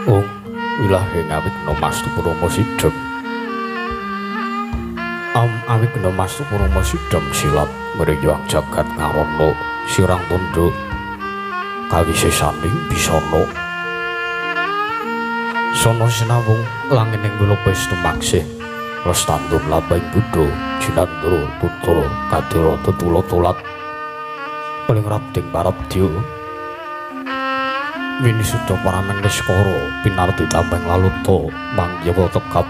Ong wilahe ngawikna mastu Purama Sidhem. Awikna mastu Purama Sidhem silat mriyang jagat ngarana sirang tundha kawisesaning bisana. Sono sinawung langining wilopis tumaksih lestandum labing buddha jinandra putra kadira tetula tulat paling rabding parabdya winisuda paramen niskara pinarti tambeng laluta mangyawa tekap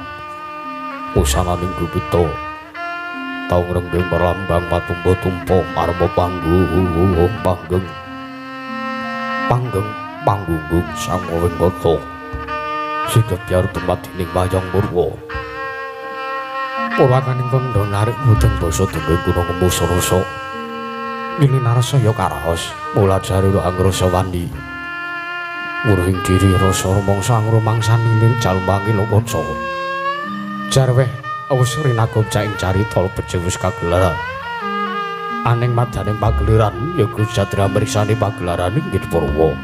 wusananing gupita taung renggeng merlambang patumba tumpa marma panggung panggeng panggeng panggunggung sangwing kota sigebyar dumadining wayang purwa purwakaning kandha narik mudeng basa dene guna ngemusa rasa mili narasaya karaos mula jari angrasa wandi wuruhing diri rasa rumangsa angrumangsani lir jalmangi lokaca jarweh awus rinagopca ing carita beje wis kagelar aning madaning pageliran ya Gujatra mriksani pagelaran inggih purwa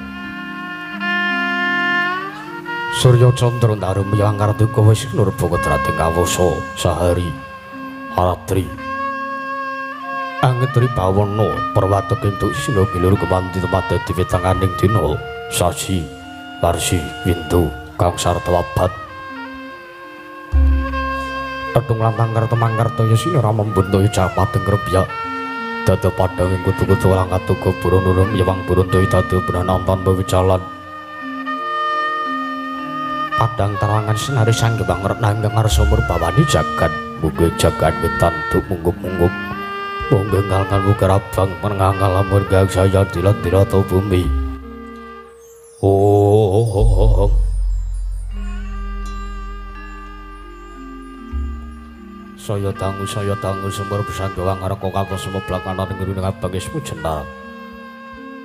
Surya Candra Ndaru miyang Kartika wis nurba kedrating kawasa sahari ratri angetri bawana perwatek entuk sila gilur kemanti tempat dadi wetanganing dina sasi warsi windu kang sarta wabat Tetung lantang kartemangkarta ya sira membuntuhi japadeng krebyak dada padhang ing kutu-kutu lan katuga burun urung yewang burun toyi dadi pranantan pewijalan padang terangan sinari sanggewang renang ngarsa murbawani jagat muga jagat wetan duk munggup-munggup munggo ngalngal mugar abang mengangal lamun gang saya dilan dirata bumi. Oh, saya dangu sumber besanggewang ngareka katos semeblakanan ngiring abang ismu jenar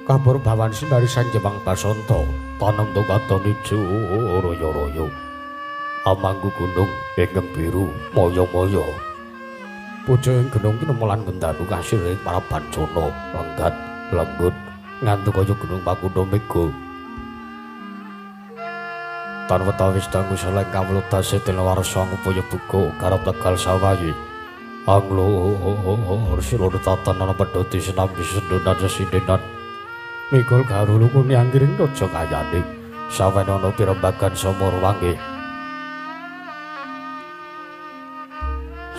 kabur bawan sinari sanjewang basanta tanem tukaton ijo royo-royo amanggu gunung ingkang biru moyo-moyo pucuk ing gunung kinemelan gendanu kasir ing para bancana lenggat lenggut ngantu kaya gunung Pakundha Mega tan wetawis dangu saleng kawula dase dene warsa ngupaya buka garap tegal sawayi anglur sira tatan ana pedhoti sinambi sendonan sesindenan mikul garulu kuni anggiring raja kayane sawenana pirembagan samara wangi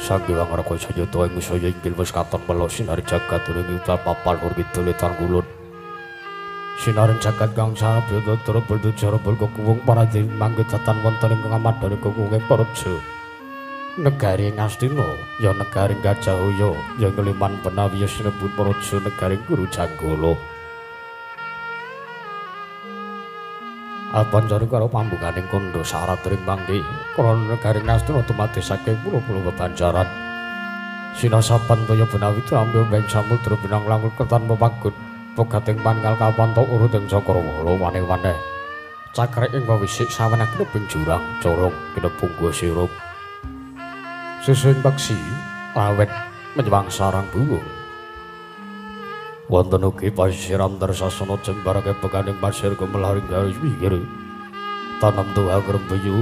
Sang Hyang Raka Sayata ing saya inggil wis katon melo sinar jagat ing papan lor kidul etan kulon sinaring jagat kang sabyata trembul tujarabul kekuwung para dewi manggedatan wonten ing ngamadhane kekuwunge Praja negari Ngastina ya negari Gajahaya ya Ngeliman Benawi ya sinebut Praja negari Guru Janggala Abanjari karo pambukaning kandha syarat ring mangke krana negari Ngastina dumadi saking pulo-pulo bebanjaran sinasapan toya Benawi trambe beng samudra benang langkung kertan pepagut pegating pangal kapanto urut ing Cakrawala wane-wane cakrek ing wawisik sawenah kineping jurang corong kinepung gua sirup susuing peksi awet menyewang sarang buwung wonten ugi pasisiran tersasana jembarake beganing pasir gumelaring garis pinggir tanem tuha grembeyu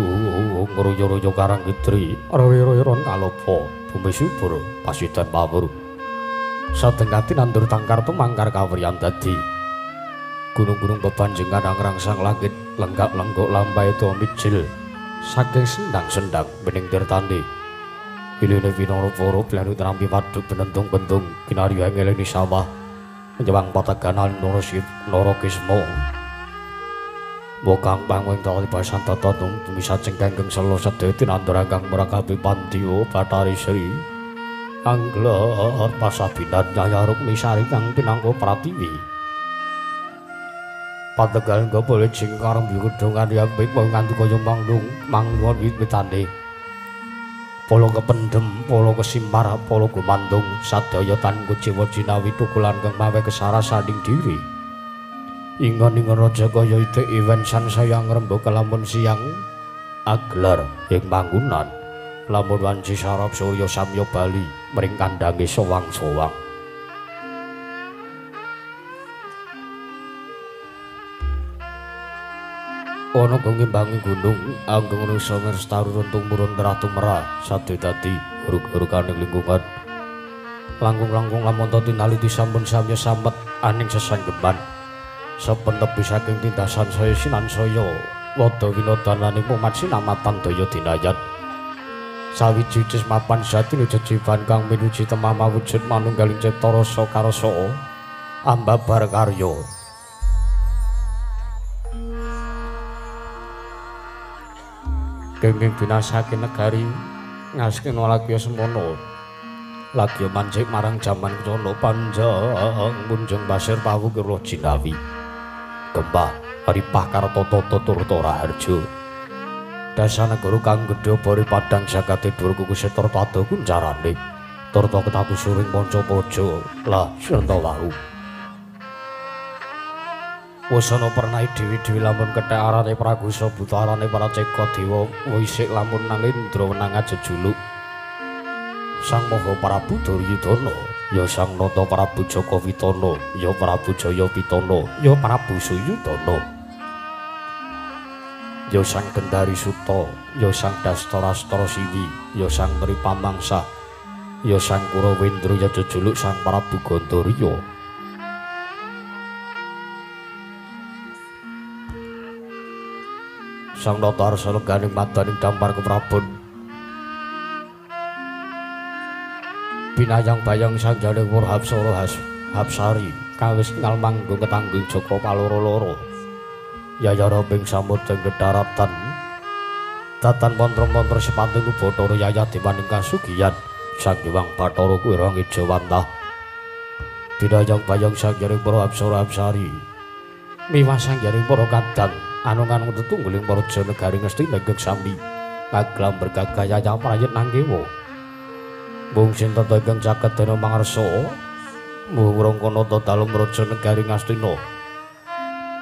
ngruyo-ruyo karang kitri royo-royon kalopo bumi subur pasidan mawur sadengati nandur tangkar tumangkar kawriyan dadi gunung-gunung bebanjengan angrangsang langit lenggak-lenggok lampahe dawa mijil saking sendang-sendang bening tirtane iline winara para blanu trampi waduk benentung-bentung kinarya ngeleni sawah menjewang pataganan Narakisma Wokang pangwing tali basan tata bumi saceng kanggeng sela sedaya tinandur angkang murakabi pandya Bathari Sri Angler pasabinan Nyaya Rukmi Sari kang pinangka pratiwi Pategal ngga jing kareng gedhongan yambik nganti kaya manglung mangluwan wit-witane polo kependhem, polo kesimpar, polo gumandung sadaya tan kuciwa jinawi tukulan kang mawe kesarasaning diri ingon-ingon raja kaya itik iwen sansaya ngrembaka lamun siang aglar ing panggonan lamun wanci sarap surya samya bali mring kandhange sowang-sowang. Ana kang ngimbangi gunung anggung nusa ngerstaru runtung murun terah tumrah sade dadi hurug-huruganing lingkungan. Langkung-langkung lamun tinaliti sampun samya samet aning sesanggeman. Saben tepi saking tindasan saya sinansaya wada winodananing umat sinamatan daya dinayan. Sawiji mapan jatine jejiban kang minuji temah mawujud manunggaling cipta rasa karasa ambabar karya. Kenging binasake negari Ngastina lagya semono lagya mancik marang jaman kencana panjang munjung pasir pawukir jinawi gempa ripah kartata turta raharja dasa negara kang gedhe bari padang jagate dhuwur kuku tur pada kuncarane turta ketaku suring manca praja lah sirta wau. Wasana pernah dewi-dewi lamun kethek arane Pragusa buta arane Praceka dewa wisik lamun nang Indra wenang jejuluk Sang Maha Prabu Duryudana ya Sang Nata Prabu Jaka Witana ya Prabu Jaya Pitana ya Prabu Suyudana ya Sang Gendari Suta ya Sang Dastarastra Siwi ya Sang Tripamangsa ya Sang Kurawendra ya jejuluk Sang Prabu Gandarya. Sang Nata Arsa lengganing madaning dampar keprabon binayang bayang sang jaling Wurhapsara Hapsari kawis ngal manggung ketanggung Jaka paloro-loro yayara ping samudra kedaratan datan mantra-mantra sepantung Bathara yayah dimaning kasugiyan Sang Hyang Bathara kuwi rang Ejawantah binayang bayang sang jaling Wurhapsara Hapsari miwah sang jaling para kadang anung-anung tetungguling praja negari Ngastina ingkang sami ngaglam bergagah yayah prayit nangkewa mung sinten ingkang caket dana mangarsa mung rangkanata dalem raja negari Ngastina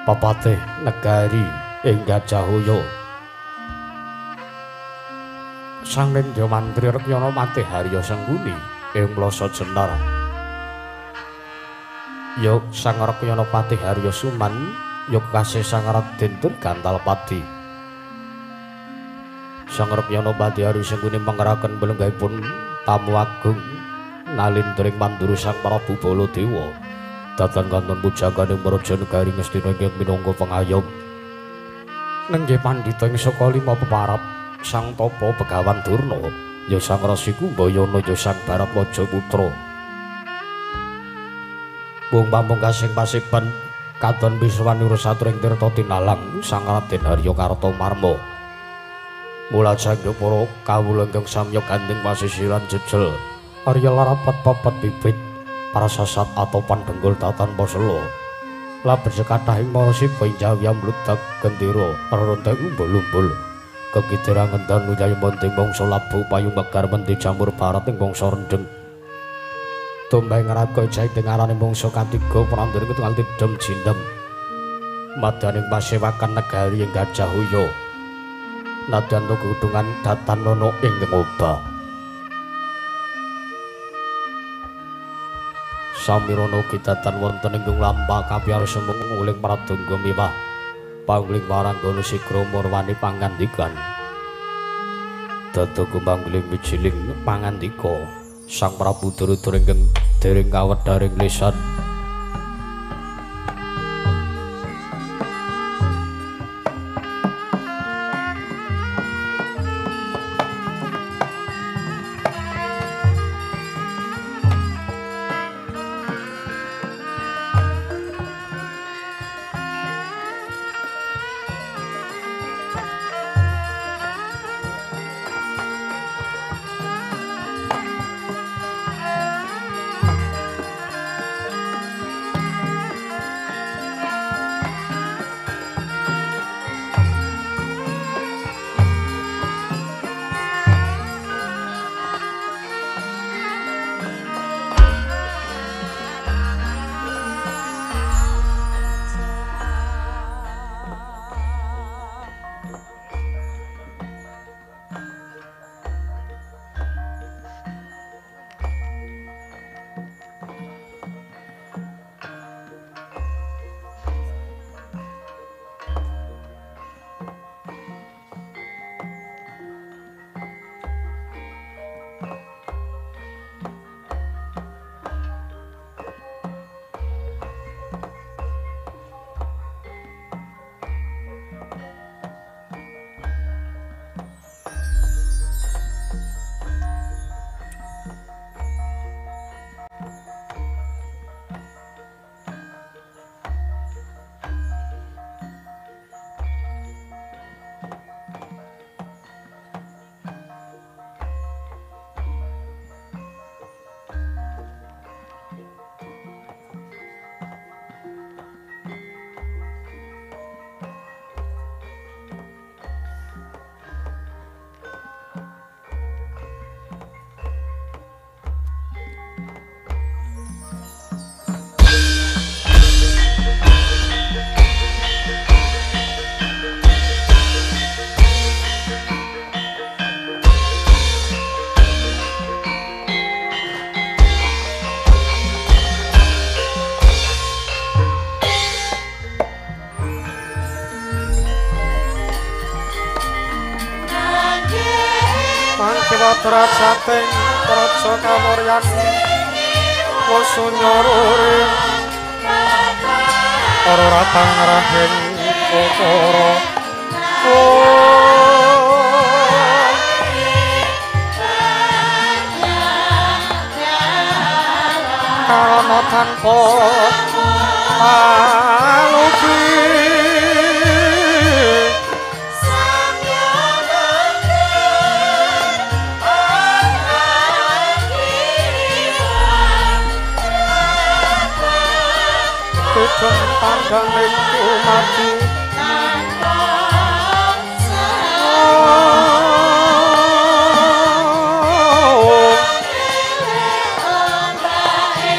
papatih negari ing Gajahaya Sang Nendya Mantri Rekyana Patih Harya Sengkuni ing Plasa Jenar ya Sang Rekyana Patih Harya Suman ya kasih Sang Raden Durgantalpati. Sang Rekyana Patih Harya Sengkuni mangeraken belenggahipun tamu agung nalindring mandura Sang Prabu Baladewa datan kantun pujangganing praja negari Ngastina ingkang minangka pengayom. Nenggih pandhita ing saka lima peparap Sang Tapa Begawan Durna ya Sang Resi Kumbayana ya Sang Bharatwaja Putra. Wong pamungkasing pasiban katon piswan urusaturing tirta tinalang Sang Raden Harya Kartamarma. Mula jangga para kawula ingkang samya gandeng pasisiran jejel Arya larapat papat bibit prasasat atopan benggol datan pasela laber sekathahing marasiba ing jawi amludak gendera rerontek umbul-umbul kekidirang ngendan uyayi monting bangsa labu payung megar mendi jamur barat ing bangsa rendeng tumbang ngraka jaing dengarane mangsa katiga prandene ketungal tidem jindem madaning pasewakan negari ing Gajahaya nadyan kudungan datan ana ing ngobah samirana ugi datan wonten ing lampah kapiyarsa munguling pradangga miwah pangling waranggana sigra murwani pangandikan dada kumangling wijiling pangandika Sang Prabu Duryudana ingkang dereng kawedharing lisan. Derajating praja kamuryan wasunya ruri para ratang rahing ukara karana tanpa palupi. Tandang dumadi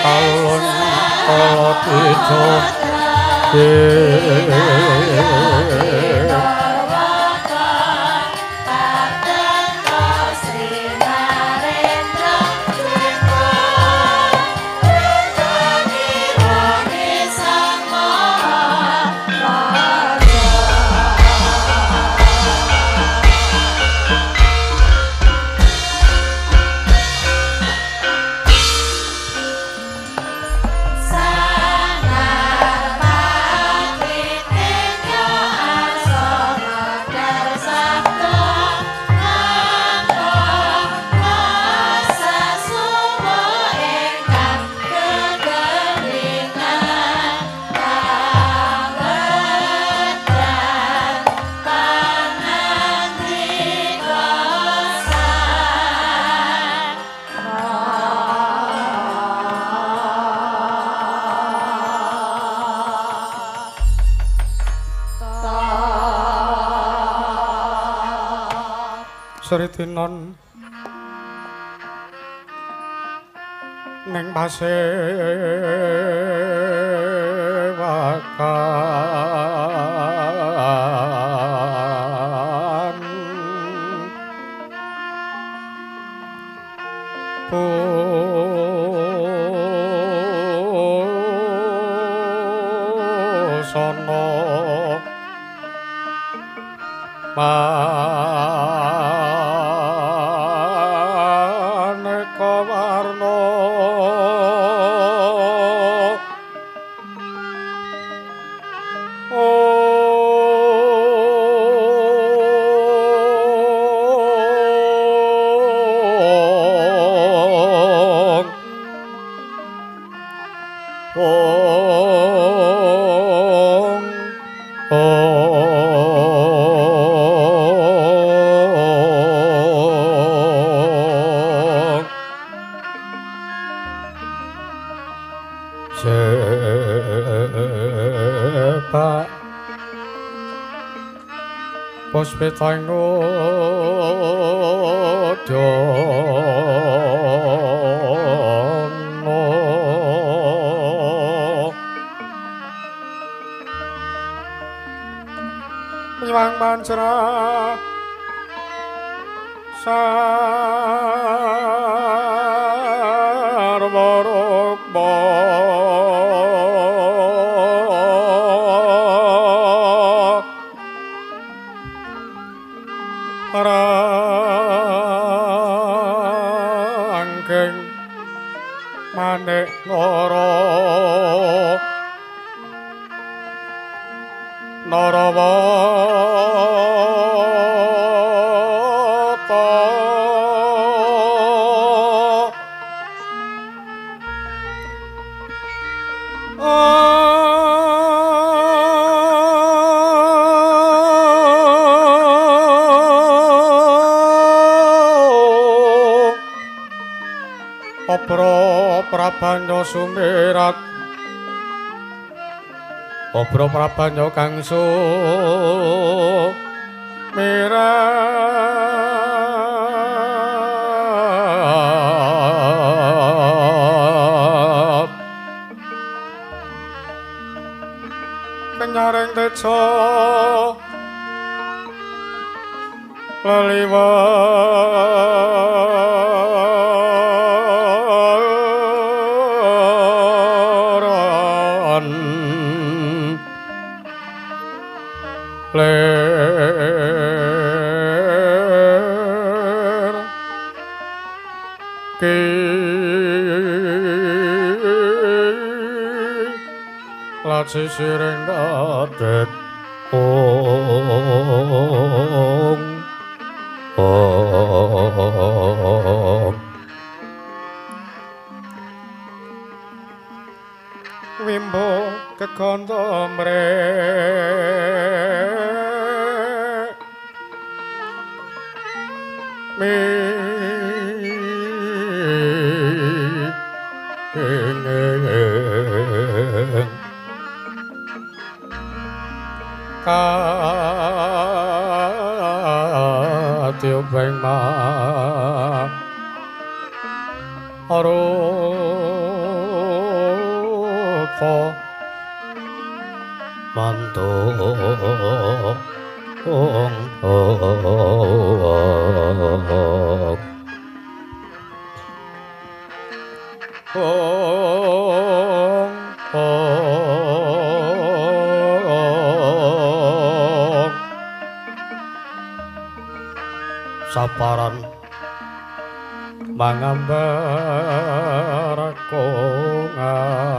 alun kala tejo. Sritinon ning pasewakan busana maneka warna Sepak puspitang udana Nyuwang pancra sarwa rukma rangkeng manik nara Narawata Obro Prabanya sumirat Obro Prabanya kang sumirat Kenyaring teja leliweran ler ki laci siring dadet ong ong wimbo kekondo mrek mi katyo beng ma arupa manto ong ong ong ong saparan mangambar kongas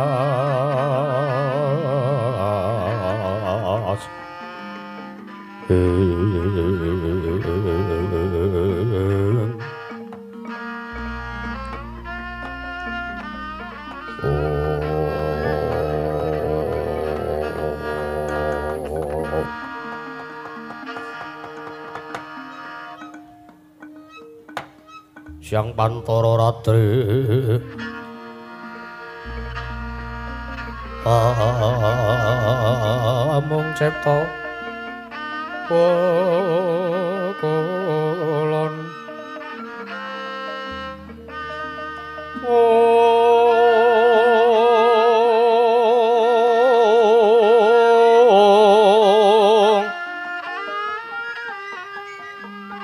Siang pantara ratri amung cipta kulon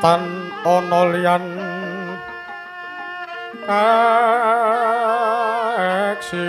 tan ana liyan aksi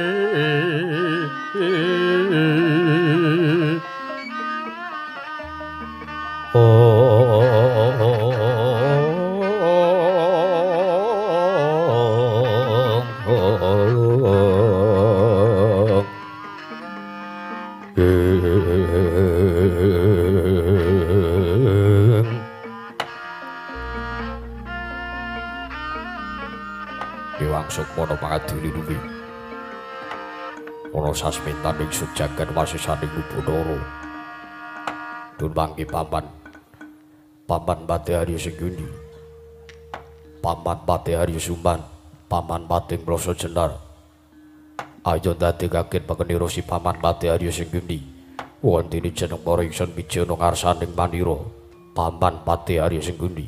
Sukmono pangadili luwi ana sasmitaning sujagan wasisaning Bathara dun mangke paman paman Patih Arya Sengkuni paman Patih Arya Sumban paman Patih Mlasa Jenar ayo ndadekake pekenira si paman Patih Arya Sengkuni wontene jeneng para ingsun mijana ngarsaning manira paman Patih Arya Sengkuni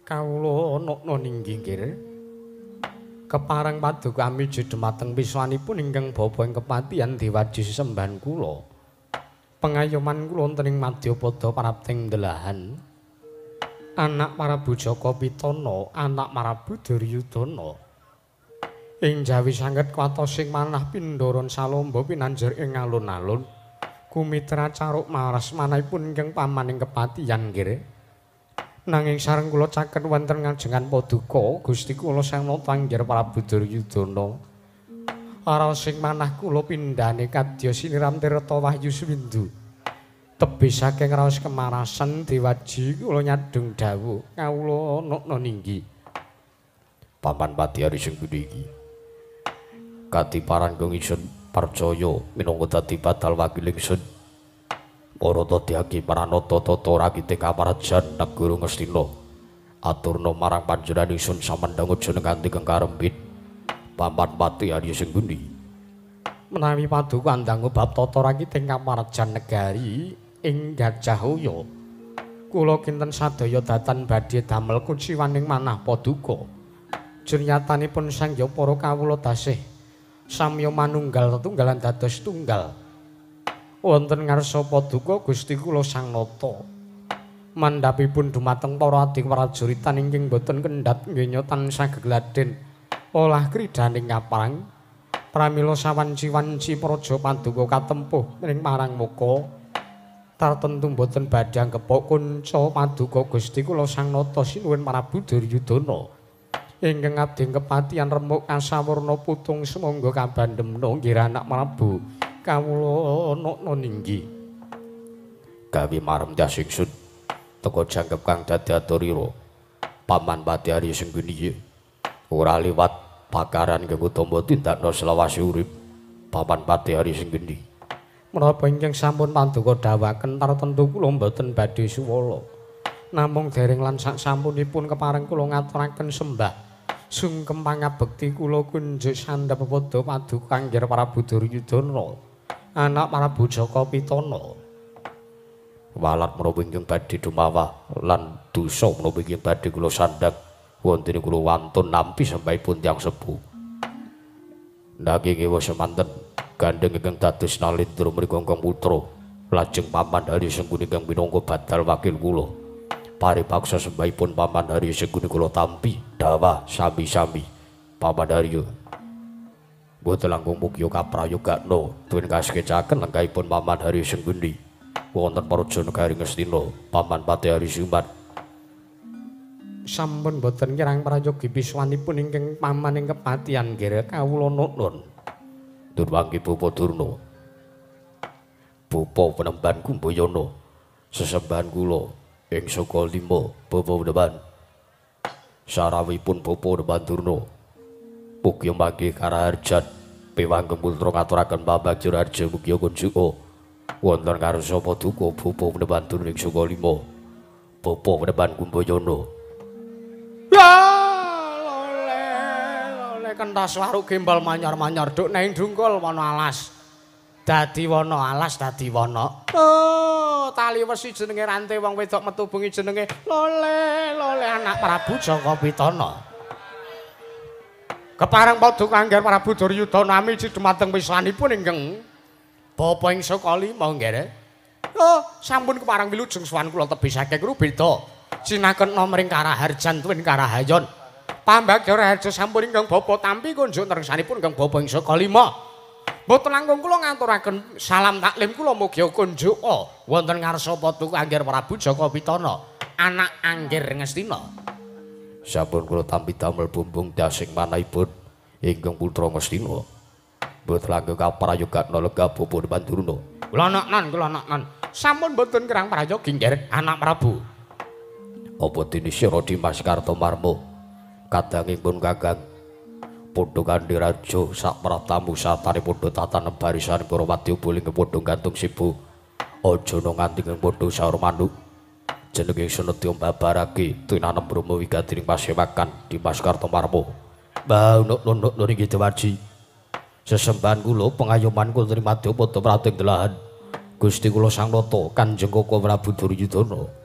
kawula ana ninggir kepareng paduka amiji dhumateng piswanipun ingkang bapa ing kepatihan Dewaji sesembahan kula. Pengayoman kula wonten ing madyapada prapting delahan. Anak Prabu Jaka Pitana, anak Prabu Duryudana. Ing jawi sanget kuwatosing manah pindharan salamba pinanjir ing alun-alun. Kumitra caruk maras manahipun ingkang paman ing kepatihan nggih. Nanging sareng kula caket wonten ngajengan paduka Gusti kula Sang Nata Prabu Duryudana. Raosing manah kula pindhane kadya siniram tirta wahyu swindu. Tebih saking raos kemarasan Dewaji kula nyadhung dawuh kawula nokna ninggi. Paman Pati Hari Sengkuni iki katiparan kang ingsun percaya minangka dadi badal wakil ingsun. Parata diaki paranata tata rakite kamarajan negara Ngastina. Aturna marang panjenengan ingsun samendhang aja nganti kang karembit. Paman Pati Hari Sengkuni. Menawi paduka andangu bab tata rakite kamarajan negari ing Gajahaya, kula kinten sadaya datan badhe damel kuciwaning manah paduka. Jernyatanipun sangya para kawula dasih samya manunggal tetunggalan dados tunggal. Wonten ngarsa paduka Gusti kula Sang Nata. Mandhapipun dumateng para adi prajuritan ingkang boten kendhat ngenya tansah gegladen olah kridaning kaprang. Pramila sawanci-wanci praja paduka katempuh ring marang muka. Tartentu boten badhe anggepok kunca paduka Gusti kula Sang Nata sinuwun Prabu Duryudana. Ingkang abdi kepatihan remuk kasawurna putung sumangga kabandemna nggih anak Prabu kawula nokna ninggi. Gawe marem das ingsun teka jangkep kang dadi aturira. Paman Pati Hari Sengkuni ora liwat pakaran kang utama tindakna selawase urip. Paman Pati Hari Sengkuni. Menapa ingkang sampun paduka dawuhaken tartentu kula mboten badhe suwala. Namung dereng lan sak sampunipun kepareng kula ngaturaken sembah sungkem pangabekti kula kunjuk sandhap pepadha paduka anggir Prabu Duryudana anak Prabu Jaka Pitana. Walat menapa ingkang badhe dumawah lan dosa menapa ingkang badhe kula sandhang wonten kula wantun nampi sembahipun tiyang sepuh. Nanging ewa semanten gandeng ingkang dados nalindra mriku ingkang putra lajeng Paman Hari Sengkuni ingkang minangka badal wakil kula. Paripaksa sembahipun Paman Hari Sengkuni kula tampi dawah sami-sami. Paman Hari mboten langkung mugi kaprayogakna tuwin kaskecaken lenggahipun Paman Hari Sengkuni wonten praja negari Ngastina. Paman Pati Hari Sumat sampun boten kirang prayogi piswanipun ingkang paman ing kepatihan nggih kawula nuwun. Durwanggi Bapa Durna, Bapa Penemban Kumbayana, sesembahan kula ing saka lima Bapa Penemban. Sarawipun Bapa Penemban Durna mugi mangke karaharjan piwanggeng putra ngaturaken pambagja harja mugi kunjuka wonten ngarsa paduka Bapa Penemban Durna ing saka lima Bapa Penemban Kumbayana. Ya lole lole kentas waruk gembal manyar-manyar duk neng dungkul wana alas. Dadi wana alas dadi wana. Oh, tali wesi jenenge rante wong wedok metu bengi jenenge lole lole anak Prabu Jaka Pitana. Kepareng paduka angger Prabu Duryudana amiji dumateng wiswanipun ingkang bapa ing saka lima nggih. Oh, sampun kepareng wilujeng sowan kula tebih saking Rubeda. Cinakena mring Karaharjan tuwin Karahayon. Pambagya Raharja sampun ingkang bapa tampi kunjuk nersanipun ingkang bapa ing saka lima. Mboten langkung kula ngaturaken salam taklim kula mugi kunjuka wonten ngarsa paduka angger Prabu Jaka Pitana anak angger Ngastina. Sampun kula tampi damel bumbung dasing manahipun ingkang putra Ngastina. Mboten langkung kaprayogakna lega Bapa Pandurna. Kula naknan kula naknan. Sampun mboten kirang prayogi nggih anak Prabu. Apa dene sira Dimas Kartomarma kadangipun Kakang padha kanthi raja sak pratamu satane padha tatanem barisan para wadya boling padha gantung sibu aja nganti padha saur manuk jenenge ingsun nedya mbabarake tinanem brahma wigati ing pasewakan Dimas Kartomarma. Mbah nuk nuk niki Dewaji sesembahan kula pengayoman kula trima padha prating delahan Gusti kula Sang Nata Kanjeng Koko Prabu Duryudana.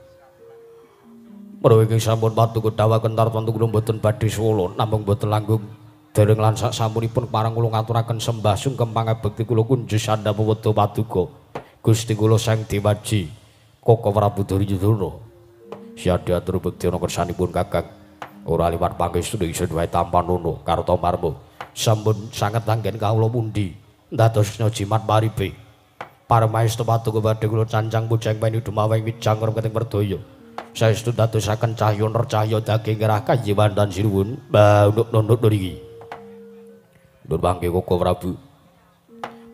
Menawi ingkang sampun paduka dawuhaken tartantu kula mboten badhe suwala namung mboten langkung dereng lan sak sampunipun pareng kula ngaturaken sembah sungkem pangabekti kula kunjuk sandhap wedha paduka Gusti kula Sang Dewaji Koko Prabu Duryudana. Siadya atur bekti ana kersanipun Kakang ora liwat pangestu ingsun wae tampanana Kartomarma sampun sanget anggen kawula pundi ndadosna jimat maribe paramaestu paduka badhe kula cancang pujang peni dumaweng wijang remeting werdaya. Saestu dadosaken cahya nercahya daging gerah kajiwan dan sinuwun. Mbah nuk niki. Nur mangke Koko Prabu.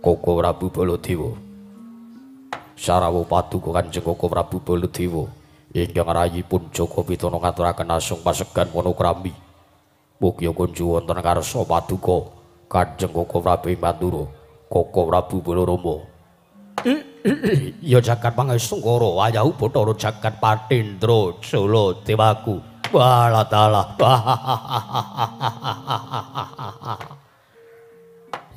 Koko Prabu Baladewa. Sarawuh paduka Kanjeng Koko Prabu Baladewa ingkang rayipun Jaka Pitana ngaturaken asung pasegan Wanokrami. Mugi kunju wonten ngarsa paduka Kanjeng Koko Prabu ing Mandura, Koko Prabu Balarama. Ya jagat pangestu Kara ayahu Bathara jagat Patindra Jala Dewaku. Walah dalah.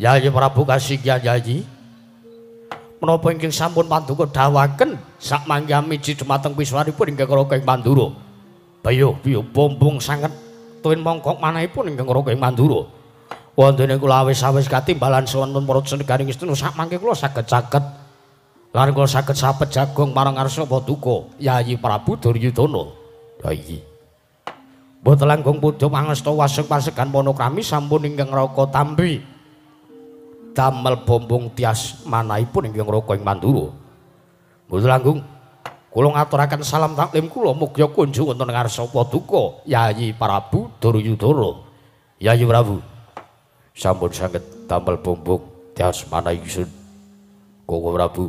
Yayi Prabu kasinggihan Yayi. Menapa ingkang sampun paduka dawuhaken sakmangke miji dumateng piswanipun ingkang Raka ing Mandura. Biyuh biyuh bombong sanget tuwin mongkok manahipun ingkang Raka ing Mandura. Wontene kula awis-awis katimbalan wonten praja negari Ngastina sakmangke kula saged caket lan kula saged sapet jagong marang ngarsa paduka Yayi Prabu Duryudana. Yayi. Mboten langkung pudha pangesta wasung pasegan Wanokrami sampun ingkang Raka tampi damel bombong tias manahipun ingkang Raka ing Mandura. Mboten langkung kula ngaturaken salam taklim kula mugi kunjung wonten ngarsa paduka Yayi Prabu Duryudana. Yayi Prabu sampun saged damel bombong tias manah ingsun. Koko Prabu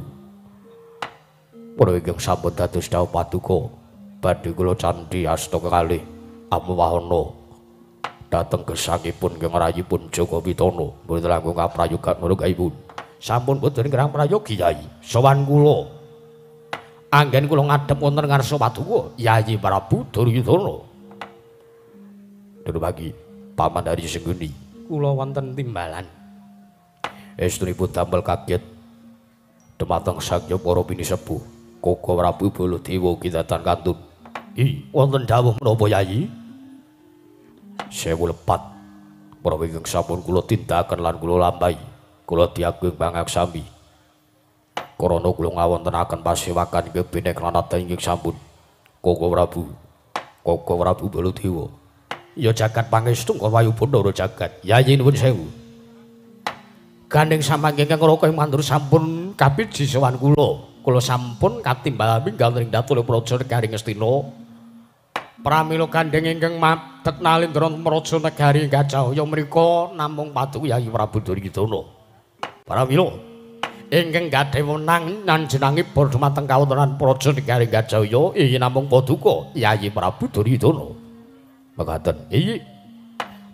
para ingkang sampun dados dawuh paduka badhe kula candhi asta kekalih amwahana dhateng gesangipun ingkang rayipun Jaka Pitana. Mboten langkung kaprayogan manunggaipun. Sampun boten kirang prayogi Yayi. Sowan kula. Anggen kula ngadhep wonten ngarsa paduka Yayi Prabu Duryudana. Durmagi Paman Hari Sengguni. Kula wonten timbalan. Estunipun damel kaget dumateng sakya para pinisepuh. Koko Prabu Baladewa kidatan kantun. I wonten dawuh menapa Yayi? 1000 lepat para ingkang sampun kula tindakaken lan kula lampahi. Kula diagung pangaksami. Karana kula ngawontenaken pasewakan inggih binek lanata ingkang sampun. Koko Prabu, Koko Prabu Baladewa. Ya jagat pangestu wayu Bathara jagat. Yayi nuwun sewu. Gandeng samangke ingkang Raka ing Mandura sampun kapiji sowan kula. Kula sampun katimbal minggal ing datul praja negari Ngastina. Pramila gandeng ingkang madeg nalindra praja negari Gajahaya mriku namung paduka Yayi Prabu Duryudana. Pramila ingkang gadhahi wenang njenenganipun dumateng kawontenan praja negari Gajahaya inggih namung paduka Yayi Prabu Duryudana. Mekaten. Iyi.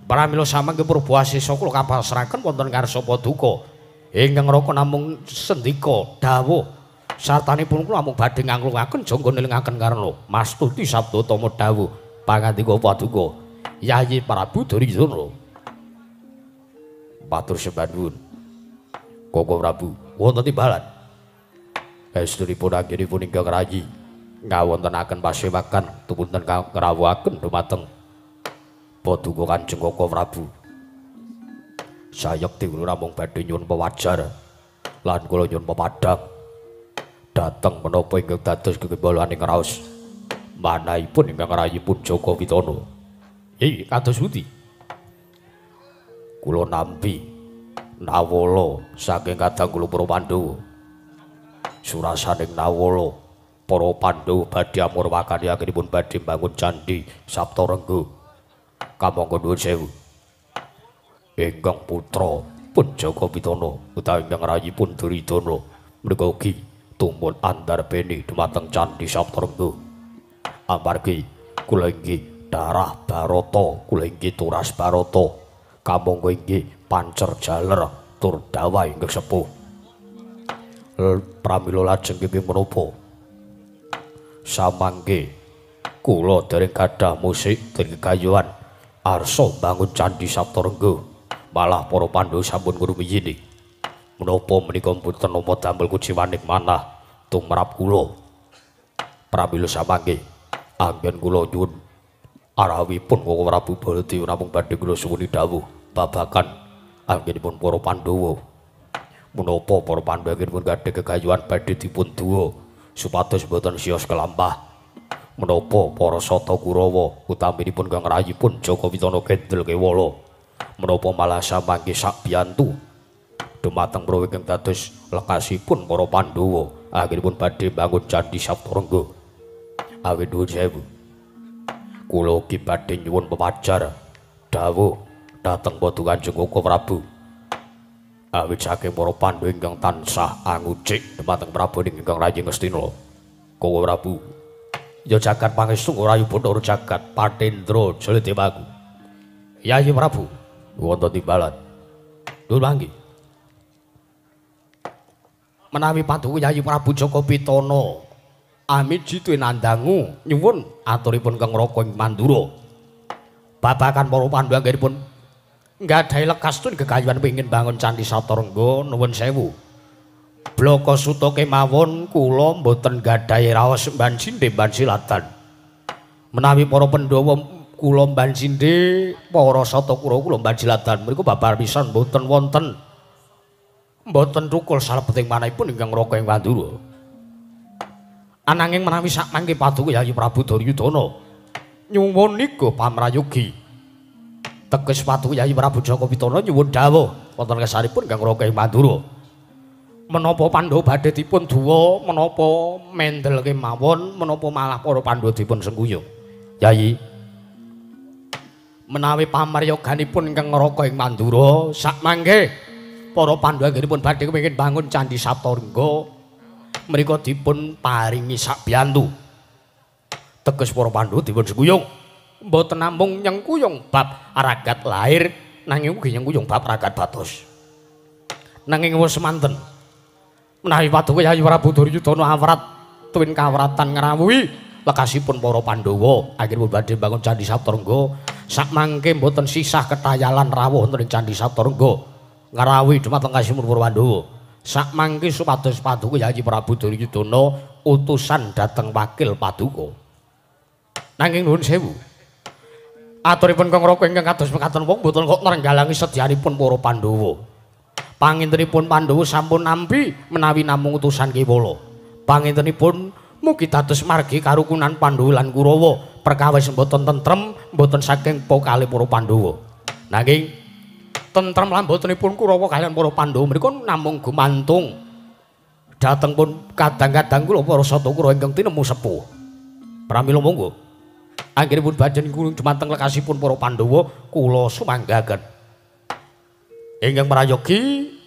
Pramila samangke purba asesa kula kapasrahaken wonten ngarsa paduka ingkang Raka namung sendika dawuh sartanipun kula namung badhe nganglungaken jangga nelingaken karna mastuti sabda tama dawuh pangandika paduka Yayi Prabu Duryudana. Matur sembah nuwun. Koko Prabu wonten timbalan. Estunipun anggenipun ingkang rayi ngawontenaken pasewakan tupunten ngrawuhaken dumateng paduka Kanjeng Koko Prabu. Sayekti kula namung badhe nyuwun pewajar lan kula nyuwun pepadhang dhateng menapa ingkang dados gegembalaning raos manahipun ingkang rayipun Jaka Pitana. Nggih, kados pundi? Kula nampi nawala saking kadang kula para Pandhawa. Surasaning nawala para Pandhawa badhe amurwakani anggenipun badhe mbangun candhi Saptarengga. Kamangka nuwun sewu. Ingkang putra pun Jaka Pitana utawi ingkang rayipun Duryudana menika ugi tumun andarbeni dumateng candhi Saptarengga. Amargi kula inggih darah Barata, kula inggih turas Barata. Kamangka inggih pancer jaler tur dawa ingkang sepuh. Pramila lajeng inggih menapa? Samangke kula dereng gadah musik dereng gegayuhan arsa mbangun candhi Saptarengga. Malah para Pandhawa sampun ngrumiyini. Menapa menika mboten nampa damel kuciwaning manah tumrap kula. Pramila samangke anggen kula nyuwun arawipun Koko Prabu Baladewa namung badhe kula suwuni dawuh babagan anggenipun para Pandhawa. Menapa para Pandhawa anggenipun gadhah gegayuhan badhe dipun duwa supados mboten sios kelampah. Menapa para Sata Kurawa utaminipun kang rayipun Jaka Pitana Kendel Kewala menapa malah samangke sakbiyantu dumateng prawa ingkang dados lekasipun para Pandhawa anggenipun badhe mbangun candhi Saptarengga. Awit nuwun sewu. Kula ugi badhe nyuwun pepajar dawuh dhateng paduka Kanjeng Koko Prabu. Awit saking para Pandhawa ingkang tansah angucik dumateng Prabu ingkang rayi Ngastina. Kowe Prabu, ya jagat pangestu rayu Bathara jagat Patendra Jaladewaku. Yayi Prabu, wonten timbalan. Nuwun manggi. Menawi paduka Yayi Prabu Jaka Pitana amiji tinandangu nyuwun aturipun Kang Raka ing Mandura. Babakan para Pandhawa anggenipun nggadahi lekas tun gegayuhan pengin bangun Candhi Saptarengga nuwun sewu. Blaka suta kemawon kula mboten nggadahi raos mban sindhe mban silatan. Menawi para Pandhawa kula mban sindhe, para sata Kurawa kula mban silatan mriku babar pisan mboten wonten. Mboten thukul salebeting manahipun ingkang Raka ing Mandura. Ananging menawi sakmangke paduka Yayi Prabu Duryudana nyuwun niga pamrayogi. Teges paduka Yayi Prabu Jaka Pitana nyuwun dawuh wonten kesanipun ingkang Raka ing Mandura. Menapa Pandhawa badhe dipun duwa, menapa mendel kemawon, menapa malah para Pandhawa dipun sengkuyung. Yayi, menawi pamaryoganipun ingkang Raka ing Mandura sakmangke para Pandhawa anggenipun badhe kepengin bangun Candhi Saptarengga mriku dipun paringi sakbiyantu. Teges para Pandhawa dipun sengkuyung. Mboten namung nyengkuyung bab ragat lahir nanging ugi nyengkuyung bab ragat batos. Nanging wis semanten menawi paduka Yayi Prabu Duryudana awrat tuwin kawratan ngrawuhi lekasipun para Pandhawa anggenipun badhe bangun Candhi Saptarengga sakmangke mboten sisah ketayalan rawuh wonten ing Candhi Saptarengga ngrawuhi dumateng kasipun para Pandhawa. Sakmangke supados paduka Yayi Prabu Duryudana utusan dhateng wakil paduka. Nanging nuwun sewu, aturipun Kang Raka ingkang kados mekaten wong mboten kok nrenggalangi sedyanipun para Pandhawa. Pangintenipun Pandhawa sampun nampi menawi namung utusan kewala. Pangintenipun mugi dados margi karukunan Pandhawa lan Kurawa perkawis mboten tentrem mboten saking pokale para Pandhawa. Nanging tentrem lan mbotenipun Kurawa kaliyan para Pandhawa menika namung gumantung dhateng pun kadang-kadang kula para sata Kurawa ingkang tinemu sepuh. Pramila monggo anggenipun badhe dumateng lekasipun para Pandhawa kula sumanggaken. Ingkang prayogi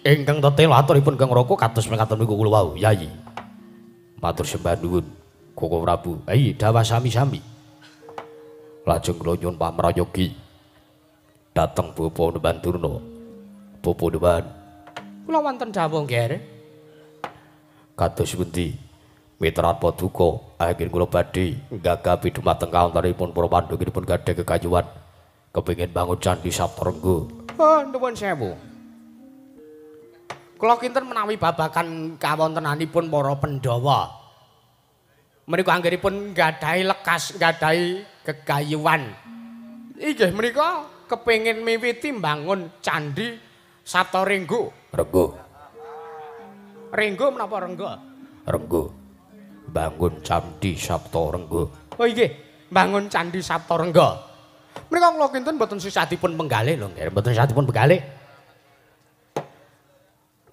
ingkang tetela aturipun Kang Raka kados mekaten niku kula wau, Yayi. Matur sembah nuwun, Koko Prabu. Ayi dawah sami-sami. Lajeng kula nyuwun pamrayogi dhateng Bapa Neban Durna. Bapa Neban, kula wonten dawuh nggih. Kados pundi mitrat paduka anggen kula badhe nggagapi dumateng kawontenipun para Pandhawa gadhah kekayuan kepengin bangun Candhi Saptarengga. Oh, nuwun sewu. Kula kinten menawi babagan kawontenanipun para Pandhawa menika anggenipun nggadahi lekas, nggadahi gegayuhan. Inggih menika kepengin miwiti mbangun Candhi Saptarengga. Rengga. Rengga menapa rengga? Rengga. Bangun Candhi Saptarengga. Oh inggih, bangun Candhi Saptarengga. Menika kula kinten mboten sisah dipun penggalih lho nggih, mboten sisah dipun penggalih.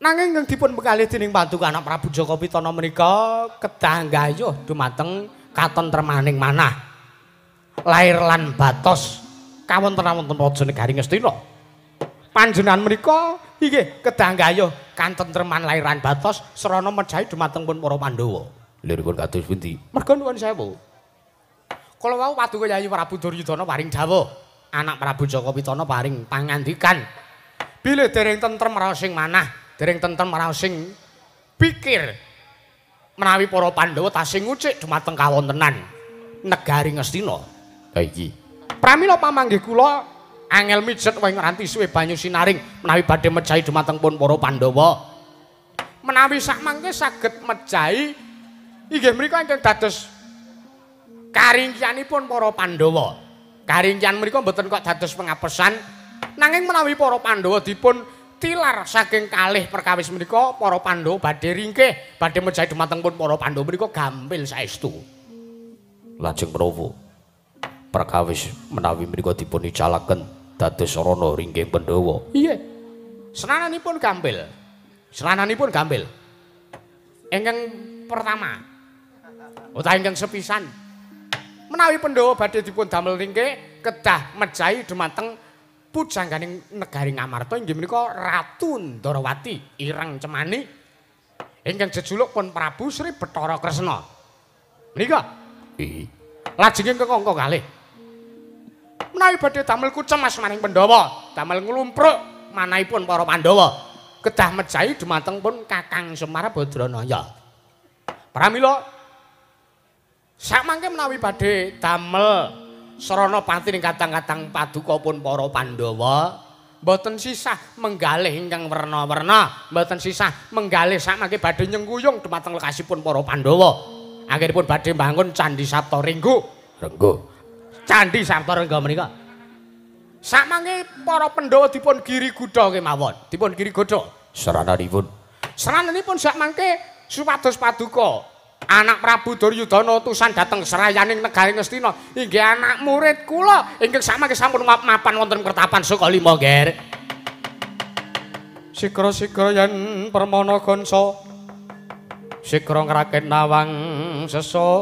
Nanging ingkang dipun penggalih dening paduka anak Prabu Jaka Pitana menika kedah nggayuh dumateng katentremaning manah. Lair lan batos kawontenan wonten Raja Negari Ngastina. Panjenengan menika inggih kedah nggayuh katentreman lair lan batos srana mejahi dumateng pun para Pandhawa. Liripun kados pundi? Merga nuwun sewu. Kala wau paduka Yayi Prabu Duryudana paring dawuh, anak Prabu Jaka Pitana paring pangandikan bilih dereng tentrem raosing manah, dereng tentrem raosing pikir menawi para Pandhawa tasih ngucik dumateng kawontenan negari Ngastina. Ha iki. Pramila pamanggih kula angel mijet wing ranti suwe banyu sinaring menawi badhe mejahi dumateng pun para Pandhawa. Menawi sakmangke saged mejahi inggih menika ingkang dados karingkianipun para Pandhawa. Karingkian menika mboten kok dados pengapesan, nanging menawi para Pandhawa dipun tilar saking kalih perkawis menika para Pandhawa badhe ringkih, badhe mejahi dumateng pun para Pandhawa menika gampil saestu. Lajeng menapa perkawis menawi menika dipun icalaken dados sarana ringkih Pandhawa? Iya. Senananipun gampil. Senananipun gampil. Ingkang pertama utawi ingkang sepisan menawi Pandhawa badhe dipun damel ringkih kedah mejahi dumateng Pujangganing negari Ngamarta inggih menika Ratu Ndarawati Ireng Cemani ingkang jejuluk pun Prabu Sri Bathara Kresna. Menika lajeng ingkang angka kalih menawi badhe damel kucem asmaning Pandhawa, damel nglumpruk manahipun para Pandhawa kedah mejahi dumateng pun Kakang Semar Badranaya. Pramila sakmangke menawi badhe damel sarana pati ing kadang-kadang paduka pun para Pandhawa mboten sisah menggalih ingkang werna-werna, mboten sisah menggalih sakmangke badhe nyengkuyung dumateng lekasipun para Pandhawa. Anggenipun badhe mbangun Candhi Saptarengga. Rengga. Candhi Saptarengga menika. Sakmangke para Pandhawa dipun giri gudha kemawon, dipun giri godha. Sarananipun. Sarananipun sakmangke supados paduka anak Prabu Duryudana utusan dhateng serayaning negari Ngastina inggih anak murid kula ingkang sakmangke sampun mapan wonten Kertapan Sukalima, Ger. Sikra-sikra yen permana gonsa sikra ngraket nawang sesangga.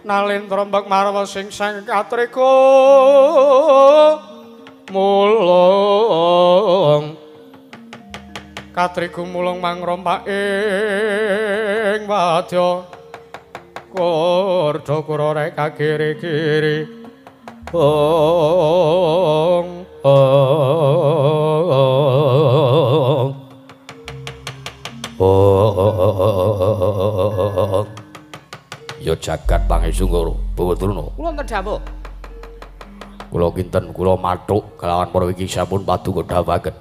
Nalendra mbak marwa sing sang katriku mulung katriku mulung mangrompak ing wadya kurda kura rek kiri-kiri ong ong ong. Ya jagat pangestu Ngoro Bawadruna. Kula wonten dawuh. Kula kinten kula mathuk kelawan para iki sampun paduka dawuhaken.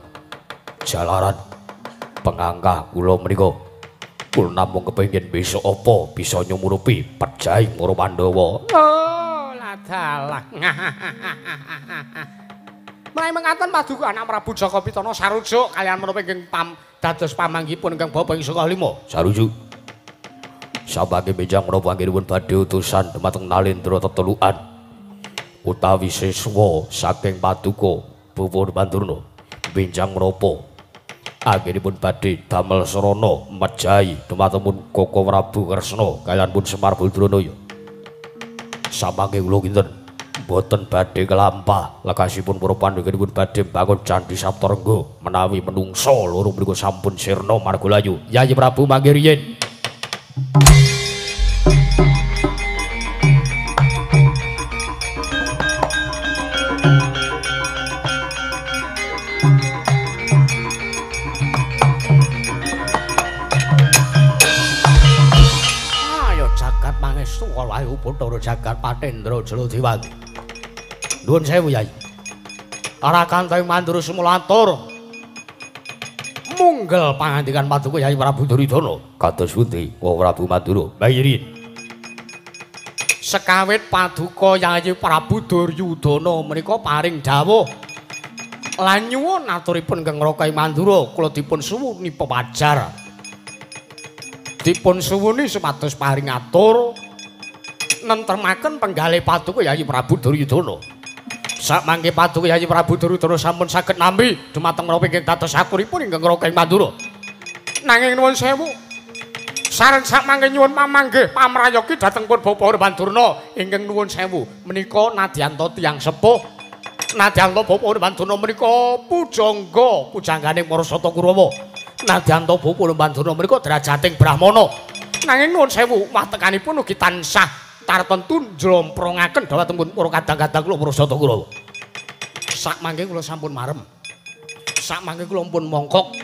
Jalaran pengangkah kula menika kula namung kepengin besok apa bisa nyumurupi pejahing para Pandhawa. Oh, ladalah. Menawi mengaten paduka anak Prabu Jaka Pitana sarujuk kaliyan menapa ingkang dados pamanggihipun ingkang bapa ing Sukalima. Sarujuk. Sabake benjang menapa anggenipun badhe utusan dumateng Nalendra tetelukan utawi siswa saking paduka Bapak Pandurna benjang menapa anggenipun badhe damel sarana mejahi dumateng pun Koko Prabu Kresna kaliyan pun Semar Badranaya. Samangke kula kinten boten badhe kelampah lekasipun para pandhawa badhe mbangun Candhi Saptarengga menawi menungsa loro mriku sampun sirna marga layu. Yayi Prabu mangke riyin. Ayo jagat pangestu kalayu Bathara jagat Patendra Jlodiwang. Nuwun sewu Yai. Arakanta ing mandura sumulatur. Munggel pangandikan paduka Yai Prabu Duryudana. Kados pundi Wa Prabu Mandura? Bayirin. Sekawit paduka Yai Prabu Duryudana menika paring dawuh lan nyuwun aturipun ingkang Raka Mandura kula dipun suwuni pepajar. Dipun suwuni supados paring atur nentremaken penggalih paduka Yai Prabu Duryudana. Sakmangke paduka Yai Prabu Duryudana sampun saged nampi dumateng menapa ingkang dados aturipun ingkang Raka Mandura. Nanging nuwun sewu, sareng sakmangke nyuwun pamanggih pamrayogi dhateng pun Bapak Pandurna ingkang nuwun sewu menika nadyanta tiyang sepuh. Nadyanta Bapak Pandurna menika pujangga pujangganing para Sata Kurawa. Nadyanta Bapak Pandurna menika derajating Brahmana. Nanging nuwun sewu watekanipun ugi tansah tartentu njlomprongaken dhateng para kadang-kadang kula para Sata Kurawa. Sakmangke kula sampun marem. Sakmangke kula pun mongkok.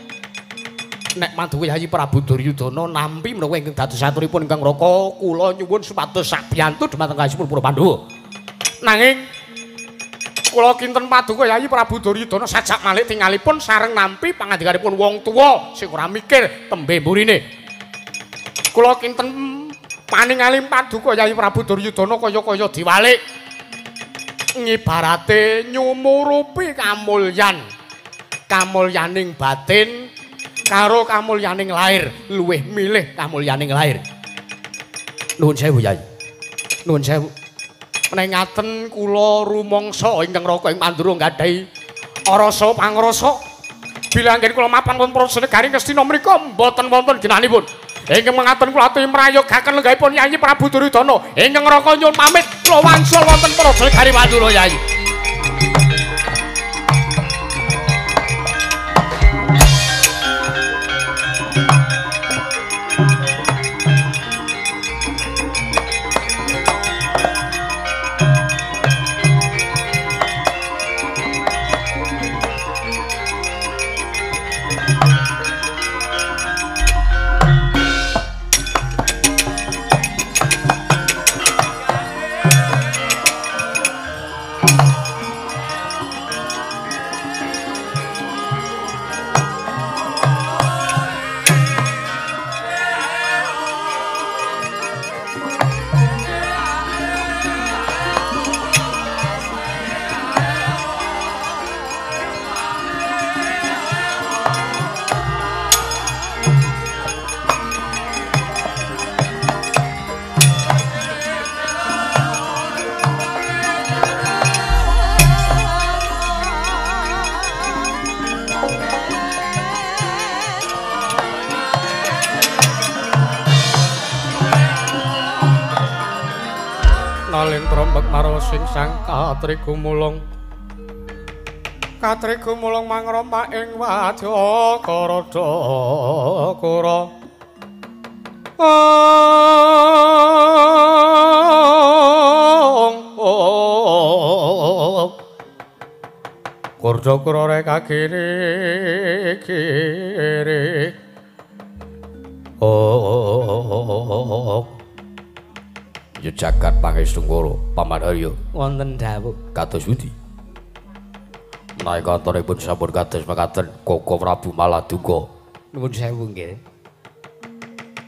Nek paduka Yai Prabu Duryudana nampi menapa ingkang dados aturipun ingkang Raka kula nyuwun supados sabiyantu dumateng kasipun para Pandhawa. Nanging kula kinten paduka Yai Prabu Duryudana sajak malih tingalipun sareng nampi pangandikanipun wong tuwa sing ora mikir tembe mburine. Kula kinten paningali paduka Yai Prabu Duryudana kaya-kaya diwalik ngibarate nyumurupi kamulyan. Kamulyaning batin karo kamulyaning lair, luwih milih kamulyaning lair. Nuwun sewu Yai. Nuwun sewu. Menawi ngaten kula rumangsa ingkang raka ing Mandura nggadahi rasa pangrasa bilih anggen kula mapan wonten Praja Negari Ngastina menika mboten wonten ginanipun. Ingkang mengaten kula aturi mrayogaken lenggahipun Yayi Prabu Duryudana. Ingkang raka nyuwun pamit kula wangsul wonten Praja Negari Mandura Yayi. Sing sang katrigumulung katrigumulung mangroma ing wadya karadha kura kurda kura reka kiri kiri Ya jagat Pangestungkara Paman Harya wonten dawuh kados pundi? Menawi kantoripun sampun kados mekaten Koko Prabu Maladuga. Nuwun sewu nggih.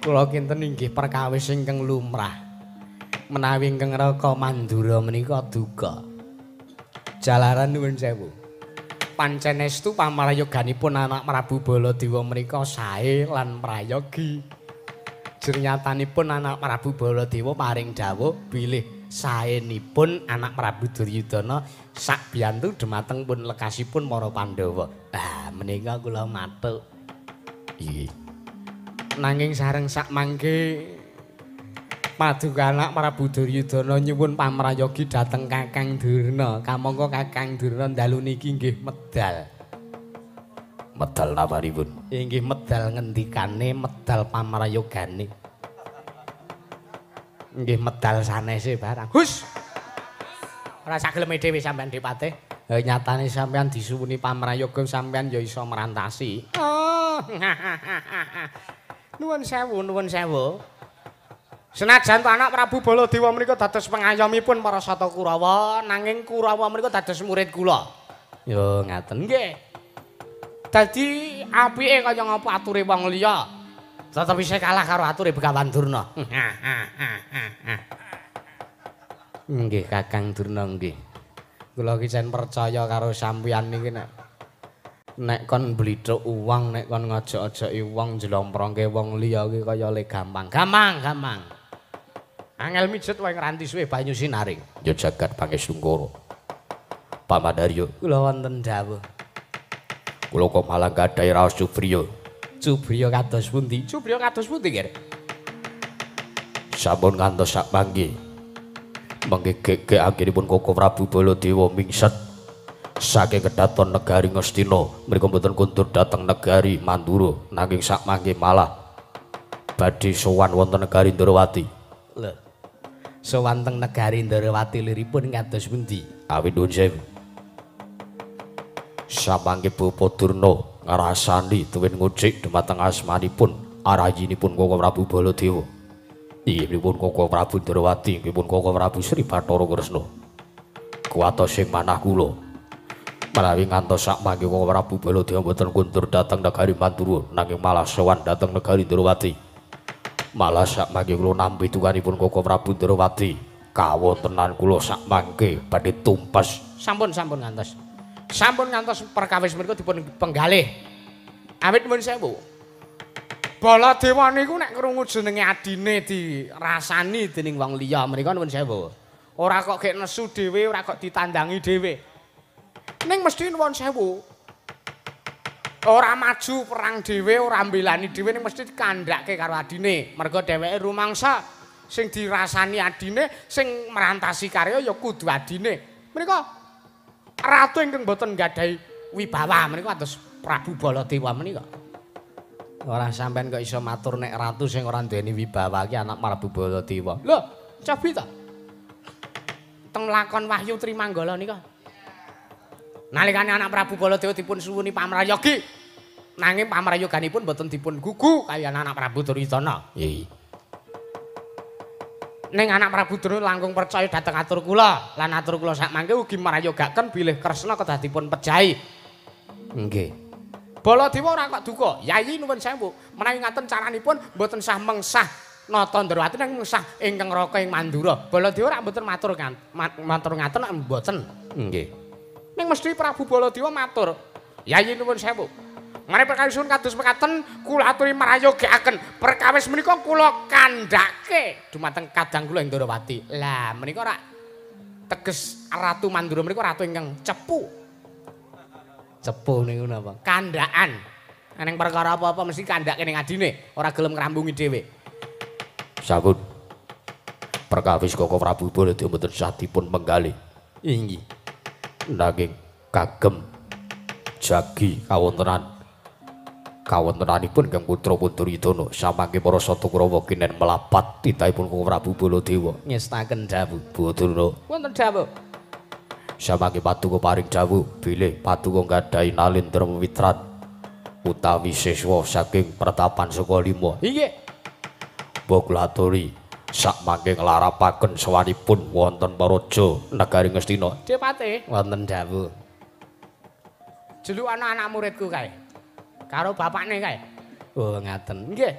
Kula kinten inggih perkawis ingkang lumrah. Menawi ingkang raka Mandura menika duka. Jalaran nuwun sewu. Pancen estu pamrayoganipun anak Prabu Baladewa menika sae lan prayogi. Jernyatanipun anak Prabu Baladewa paring dawuh bilih saenipun anak Prabu Duryudana sakbiyantu dhumateng pun lekasipun para Pandhawa. Ah, menika kula matuk. Inggih. Nanging sareng sakmangke paduka anak Prabu Duryudana nyuwun pamrayogi dhateng Kakang Durna. Kamangka Kakang Durna dalu niki nggih medal. Medal napanipun? Inggih medal ngendikane, medal pamrayogane. Nggih medal sanese barang. Hus. Ora sageleme dhewe sampean Dipate. Nyatane sampean disuwuni pamrayoga sampean ya iso merantasi. Oh. Nuwun sewu, nuwun sewu. Senajan to anak Prabu Baladewa menika dados pengayomipun para Sata Kurawa, nanging Kurawa menika dados murid kula. Ya ngaten nggih. Dadi apike kaya ngapa ature wong liya, tetep isih kalah karo ature Begawan Durna. Nggih Kakang Durna nggih. Kula iki jan percaya karo sampeyan niki nek kon blithuk wong, nek kon ngojok-ojoki wong njlomprongke wong liya iki kaya le gampang. Gampang, gampang. Angel mijet wae ngranti suwe banyu sinaring. Ya jagat Pangestungkara. Paman Harya kula wonten dawuh. Kula kok malah gadhahi raos cubriya. Cubriya kados pundi? Cubriya kados pundi, Ger? Sampun ngantos sak mangke. Mangke gegek anggenipun Koko Prabu Baladewa mingset saking kedaton negari Ngastina. Mriku mboten kundur dhateng negari Mandura, nanging sak mangke malah badhe sowan wonten negari Ndrawati. Lho. Sowan teng negari Ndrawati liripun kados pundi? Awit nuwun sewu. Samangke Bapa Durna ngrasani tuwin ngucik dhumateng asmanipun arayinipun Koko Prabu Baladewa. Inggih Koko Prabu Ndrawati, inggih Koko Prabu Sri Bathara Kresna. Kuwatos ing manah kula. Menawi ngantos sakmangke Koko Prabu Baladewa mboten kundur dhateng negari Mandura, nanging malah sowan dhateng negari Ndrawati. Malah sakmangke kula nampi tukanipun Koko Prabu Ndrawati, kawontenan kula sakmangke badhe tumpas. Sampun sampun ngantos. Sampun ngantos perkawis menika dipun penggalih. Awit nuwun sewu. Baladewa niku nek krungu jenenge adine dirasani dening wong liya menika nuwun sewu. Ora kok gek nesu dhewe, ora kok ditandangi dhewe. Ning mesti nuwun sewu. Ora maju perang dhewe, ora mbelani dhewe, ning mesti dikandhake karo adine. Merga dheweke rumangsa sing dirasani adine, sing merantasi karya ya kudu adine. Menika ratu ingkang boten nggadahi wibawa menika kados Prabu Baladewa menika. Ora sampean kok iso matur nek ratu sing ora duweni wibawa iki anak Prabu Baladewa. Lho, cobi ta. Teng lakon Wahyu Trimanggala nika. Nalikane anak Prabu Baladewa dipun suwuni pamrayogi. Nanging pamrayoganipun boten dipun gugu kaliyan anak Prabu Duryudana. Nggih. Ning anak Prabu Durna langkung percaya dhateng atur kula lan atur kula sakmangke ugi mrayogaken bilih Kresna kedah dipun pejahi. Nggih. Baladewa ora kok duka. Yayi nuwun sewu, menawi ngaten caranipun mboten sah mengsah Nata Ndrawati ning mengsah ingkang Raka ing Mandura. Baladewa ora mboten matur matur ngaten mboten. Nggih. Ning mesti Prabu Baladewa matur, "Yayi nuwun sewu. Menawi perkawisipun kados mekaten kula aturi mrayogakaken perkawis menika kula kandhake dumateng kadang kula ing Ndrawati." Lah menika ora teges Ratu Mandura menika ratu ingkang cepu. Cepu niku napa? Kandhakan. Ning perkara apa-apa mesti kandhake ning adine, ora gelem ngrambungi dhewe. Sampun. Perkawis Koko Prabu Baladewa mboten sah dipun menggalih. Inggih. Nanging kagem jagi kawontenanipun Kang Putra Duryudana samangke para Sata Kurawa kinen melapat titahipun Koko Prabu Baladewa ngestaken dawuh. Badurna wonten dawuh. Samangke paduka paring dawuh bilih paduka nggadahi Nalendra Mitran utawi siswa saking Pertapan Sukalima. Inggih. Mbok kula aturi sakmangke nglarapaken sowanipun wonten Paraja negari Ngastina. Depate wonten dawuh. Jeluk ana anak muridku kae. Karo bapakne kae. Oh ngaten. Nggih.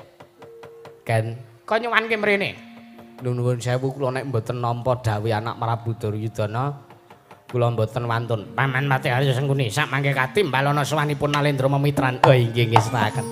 Ken kok nyuwanke mrene. Nuwun sewu kula nek mboten nampa dawuh anak Prabu Duryudana kula mboten wantun. Paman Patih Arya Sengkuni sakmangke katimbalana sowanipun Nalendra Memitran. Oh inggih ngestakaken.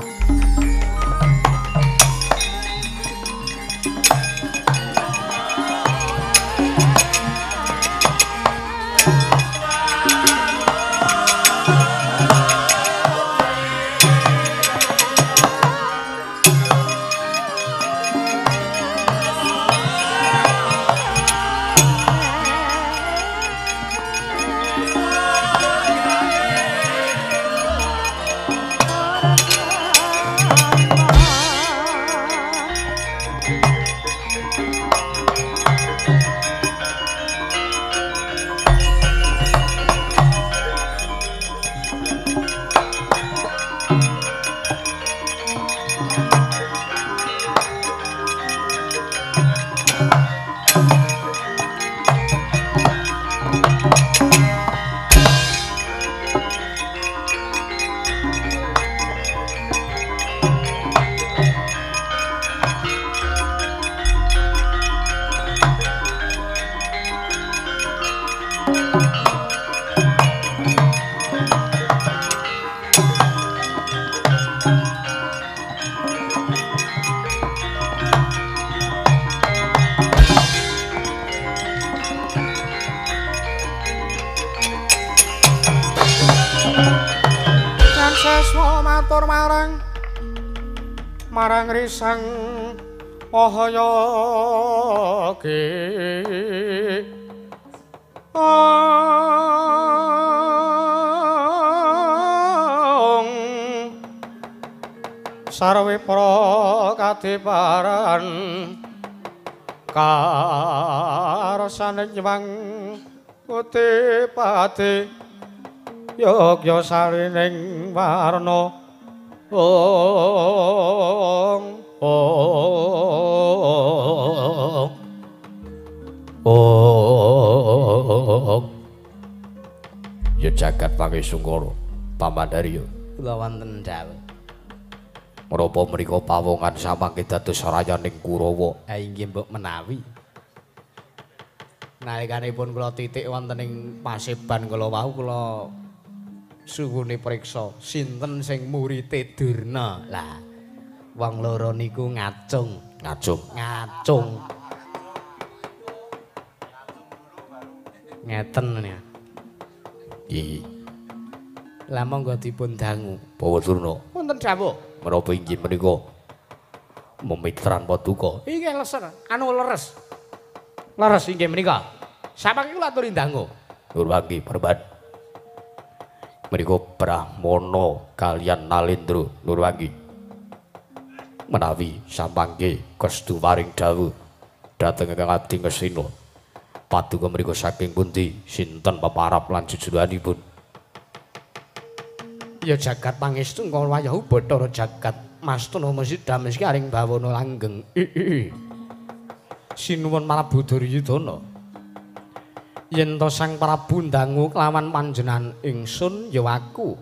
Marang risang Mahayagi ong sarwe para kadiparan karsane nyewang putih-pati yogya sarining warna ong ong ong. Ya jagat pangesungkara Pamandarya kula wonten dawuh. Menapa mriku pawongan samangke dados rayaning Kurawa? Ha inggih mbok menawi. Nalikanipun kula titik wonten ing paseban kula wau kula suwune priksa sinten sing murite Durna. Lah wong loro niku ngacung. Ngacung. Ngacung. Ngeten ya. Nggih. Lah monggo dipun dangu. Bawa Durna. Wonten dawuh. Menapa inggih menika memitran paduka? Inggih leser, anu leres. Leres inggih menika. Samangke kula aturi dangu. Nurwangi perban. Menika Brahmana kaliyan Nalendra Nurwangi. Menawi samangke kestu paring dawuh dhateng ingkang abdi Ngastina. Paduka mriku saking pundi sinten peparap lan jujurannipun? Ya jagat pangestu wayahu Bathara jagat mastuna mesida meski aring bawana langgeng. Sinuwun Prabu Duryudana. Yen to Sang Prabu ndangu kelawan panjenengan ingsun ya aku.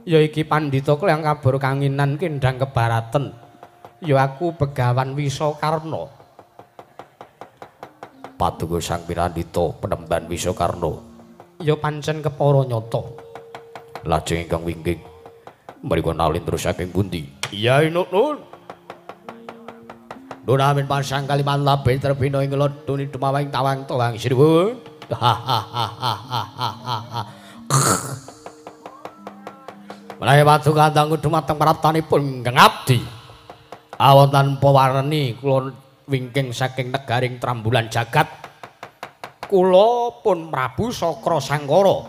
Ya iki pandhita kang kabur kanginan kendhang kebaraten. Ya aku Begawan Wisakarna. Paduka Sang Pinandita penemban Wisakarna. Ya pancen kepara nyata. Lajeng ingkang wingking mriku Nalendra saking pundi? Iya inuk nun. Nun amin pasang kaliman labe terbina ing lodoni dumawang tawang tawang sinuwun. Menawi paduka dangu dumateng praptanipun ingkang abdi. Awonten pewarni kula wingking saking negaring Trambulan jagat. Kula pun Prabu Sakra Sangkara.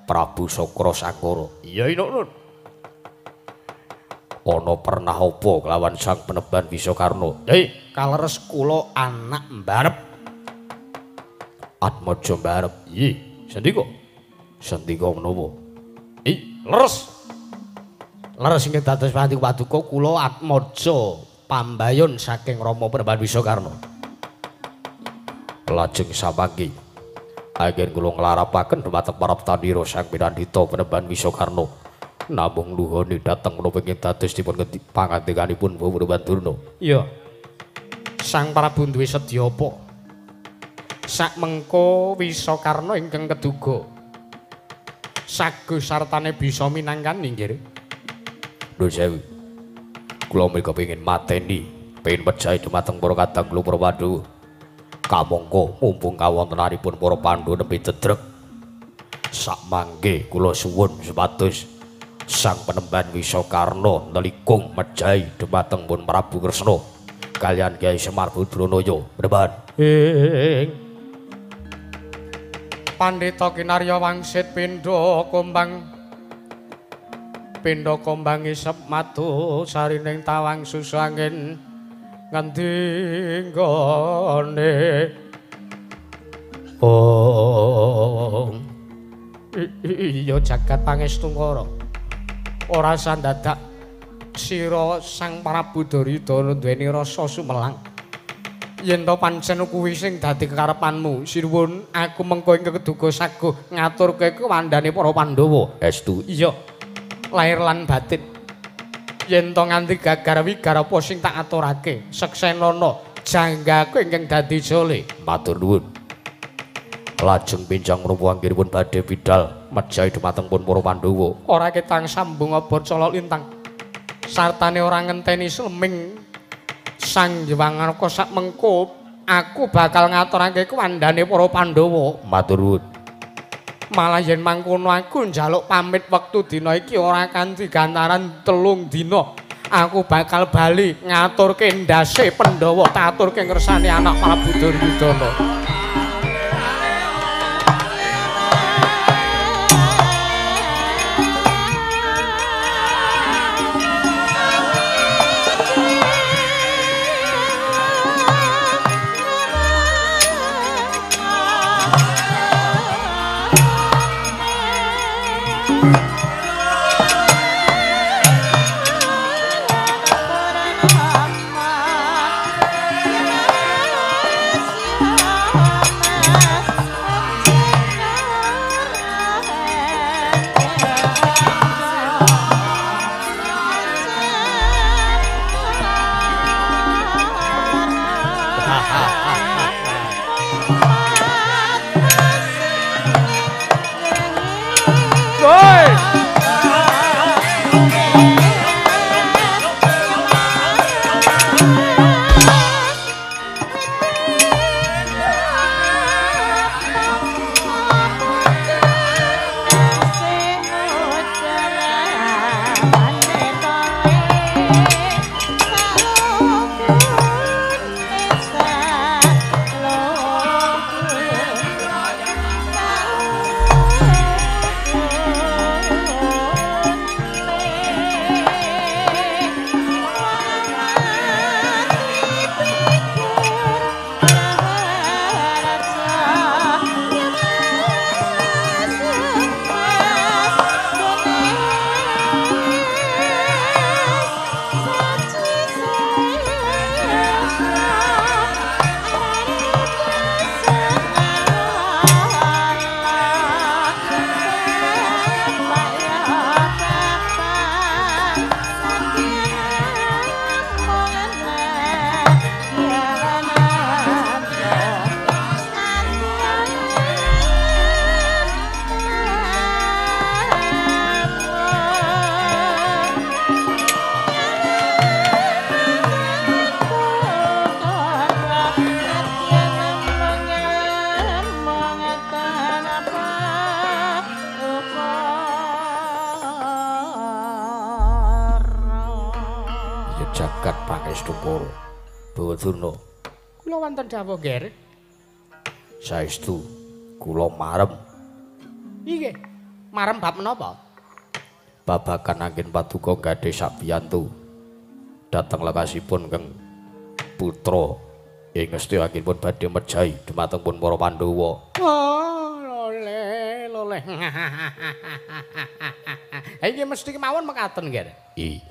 Prabu Sakra Sangkara. Iya inuk nun. Ana pernah apa kelawan Sang Peneban Wisakarna? Hei, kaleres kula anak mbarep. Atmaja mbarep. Iya, sendika. Sendika menapa? Leres. Leres inggih dados paduka kula Atmaja pambayun saking Rama Peneban Wisakarna. Lajeng samangke anggen kula nglarapaken dumateng praptanira Sang Pinandita Penemban Wisakarna. Namung nuhoni dhateng menapa ingkang dados dipun pangandikanipun Bapak Durna. Iya. Sang Prabu duwe sedya apa? Sak mengko Wisakarna ingkang keduga. Sago sartane bisa minangkani nggih. Nuwun sewu. Kula mriku pengin mateni, pengin mejahi dumateng para kadang kula para Pandhawa. Kamangka mumpung kawontenanipun para Pandhawa nembe dedrek. Sak mangke kula suwun supados Sang Penemban Wisakarna nelikung mejahi dumateng pun Prabu Kresna kaliyan Kyai Semar Budranaya. Penemban. Ing Pandhita kinarya wangsit pindha kumbang pindha kumbang isep madu sarining tawang susu angin ngendi nggone. Oh iya jagat pangestungkara. Ora sandadak sira Sang Prabu Duryudana duweni rasa sumelang. Yen to pancen kuwi sing dadi kekarepanmu, sinuwun aku mengko ing keduga saguh ngaturke kewandane para Pandhawa. Estu. Iya. Lahir lan batin. Yen to nganti gagar wigar apa sing tak aturake, seksenana janggaku ingkang dadi jole. Matur nuwun. Lajeng pinjang menapa anggenipun badhe bidal mejahi dumateng pun para Pandhawa. Ora ketang sambung obor colok lintang. Sartane ora ngenteni sleming Sang Hyang sak mengko aku bakal ngaturake kewandane para Pandhawa. Matur nuwun. Malah yen mangkono aku njaluk pamit wektu dina iki ora kanthi gantaran 3 dina. Aku bakal bali ngaturke ndase Pandhawa, taturke ngersane anak Prabu Duryudana. Mama. Bawa Durna. Kula wonten dawuh, Nger. Saestu kula marem. Inggih. Marem bab menapa? Babagan anggen paduka gadhe sabiyantu. Dhateng lekasipun keng putra ing ngesti anggenipun badhe mejahi dumateng pun para Pandhawa. Oh, loleh, loleh. Iki mesti kemawon mekaten, Nger. I.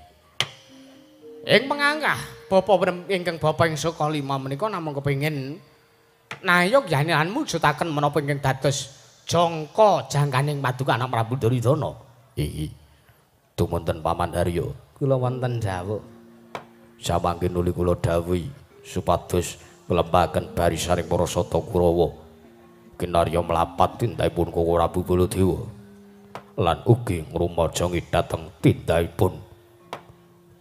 Ing pengangkah bapa ingkang bapa ing saka lima menika namung kepengin nayog yanilan mujudaken menapa ingkang dados jangka jangkaning paduka anak Prabu Duryudana. Iki dumunten Paman Haryo. Kula wonten dawuh. Samangke nuli kula dawuhi supados nglempaken barisaning para sata Kurawa. Kinarya mlapat tindakipun Koko Prabu Baladewa lan ugi ngrumajangi dhateng tindakipun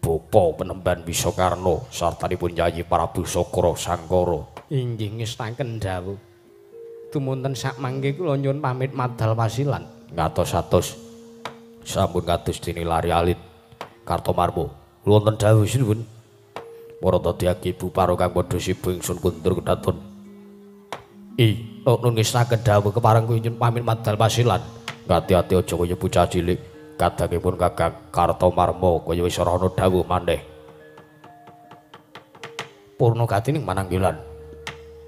Bapa Penemban Wisakarna sartanipun Yayi Prabu Sakra Sangkara. Inggih ngestaken dawuh. Dumunten sakmangke kula nyuwun pamit madal wasilan. Ngatos-atos sampun kados dene lari alit Kartomarmo. Kula wonten dawuh sinuwun. Para dadi ibu paro kang padha sibu ingsun kundur kedaton. I, nun ngestaken dawuh kepareng kula nyuwun pamit madal wasilan. Ati-ati aja kaya bocah cilik. Kadangipun Kakang Kartomarmo kaya wis ora ana dawuh maneh. Purna gatining mananggilan.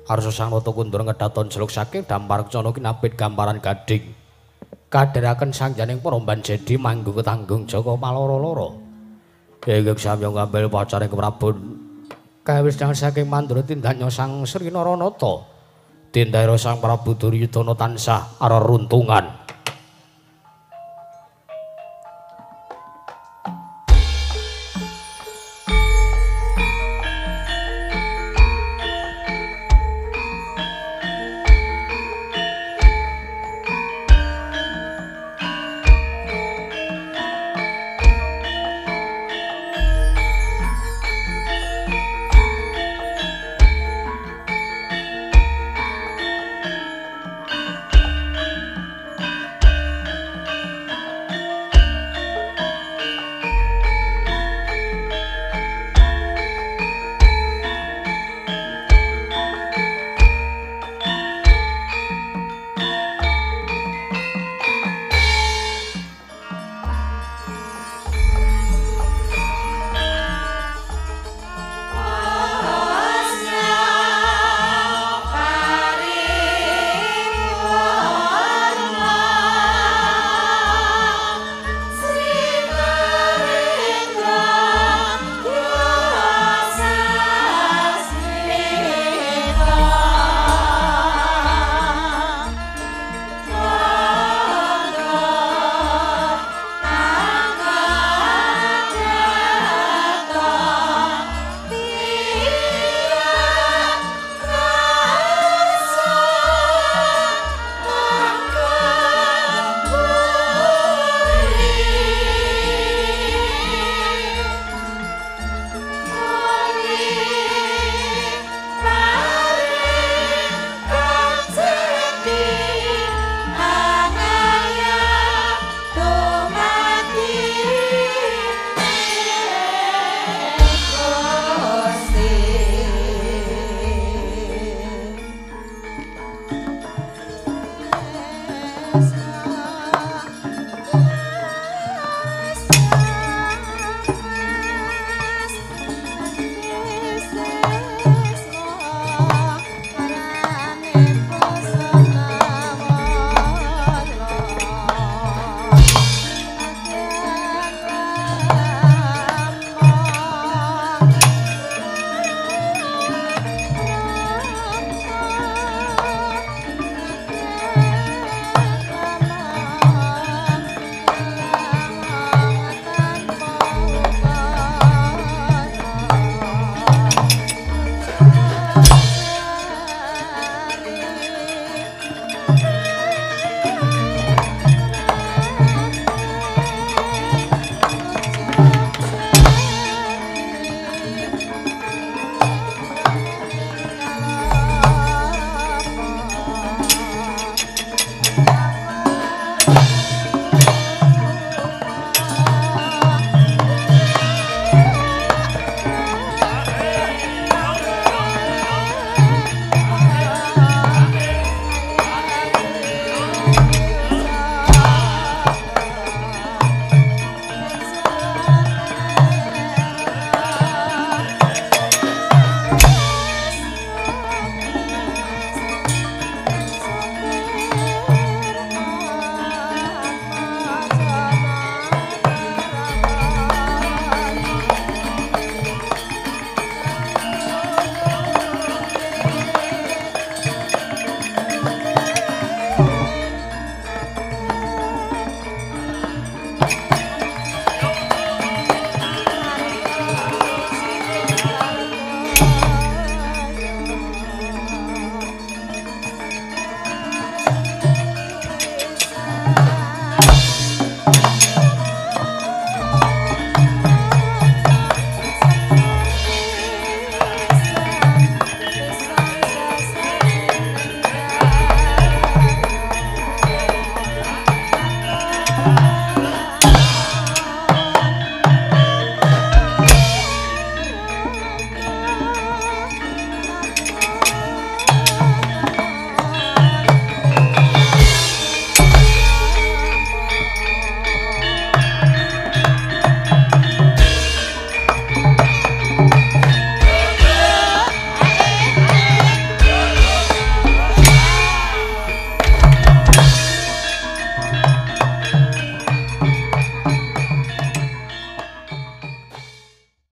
Arsa Sang Nata kundur ngedaton jeluk saking dampar kencana kinapit gamparan gading. Kadheraken sangjaning para banjedi manggung ketanggung jaka paloro-loro. Ingkang samya ngambil pacaring keprabon. Kawis saking mandura tindaknya Sang Sri Naranata. Tindara Sang Prabu Duryudana tansah areruntungan.